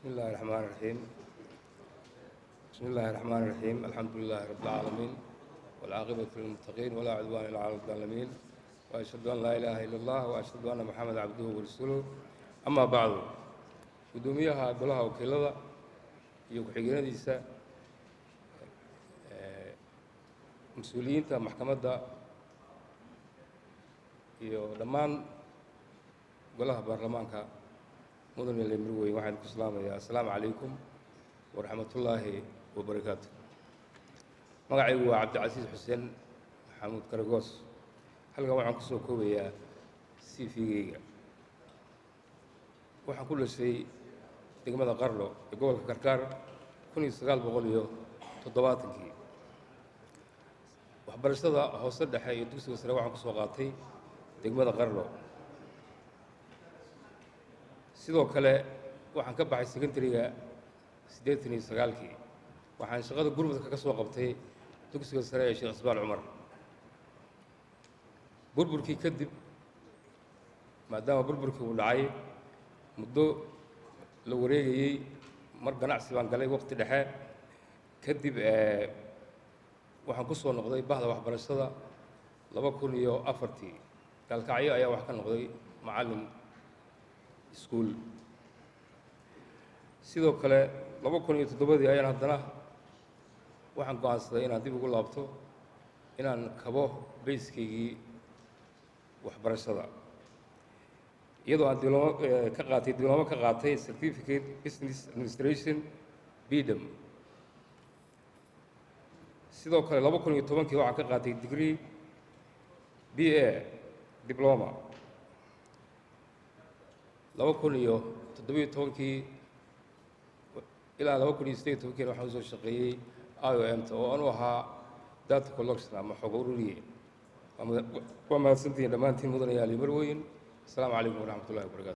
بسم الله الرحمن الرحيم، بسم الله الرحمن الرحيم. الحمد لله رب العالمين، والعاقبة للمتقين، ولا عدوان إلا على الظالمين، وأشهد أن لا إله إلا الله وأشهد أن محمد عبده ورسوله. أما بعد، gudoomiyaha golaha wakiilada iyo ku-xigeenadiisa, mas-uuliyiinta maxkamadda iyo dhammaan golaha baarlamaanka, mudan iyo marweyn, waxaan ku salaamayaa: assalaamu calaykum waraxmatullaahi wabarakaatu. Magacaygu waa Cabdicasiis Xuseen Maxamuud Karagoos. Halkan waxaan kusoo koobayaa CV-geyga. Waxaan ku dhashay degmada Qardho ee gobolka Karkaar 1970-kii. Waxbarashada hoose, dhexe iyo dugsiga sare waxaan kusoo qaatay degmada Qardho. Sidoo kale waxaan ka baxay secondary-ga 89-kii. Waxaan shaqada gurmadka ka soo qabtay dugsiga sare ee Sheekh Ismaan Cumar. Burburkii kadib, maadaama burburkii uu dhacay, muddo la wareegayey, mar ganacsi baan galay waqti dhexe. Kadib waxaan ku soo noqday bahda waxbarashada 2004-tii. Gaalkacyo ayaa wax ka noqday macallin iskuul. Sidoo kale 2007-dii ayaan haddana waxaan go'aansaday inaan dib ugu laabto, inaan kabo base-kaygii waxbarashada, iyadoo aan diploma ka qaatay, diploma ka qaatay certificate business administration, BDEM. Sidoo kale 2010-kii waxaan ka qaatay degree BA diploma. 2017-kii ilaa 2018-kiina waxaan usoo shaqeeyey IOM-ta, oo aan u ahaa data collection ama xog ururiye. Waa mahadsantihiin dhammaantiin, mudanayaal iyo marweyn. Asalaamu calaykum waraxmatullahi wabarakatu.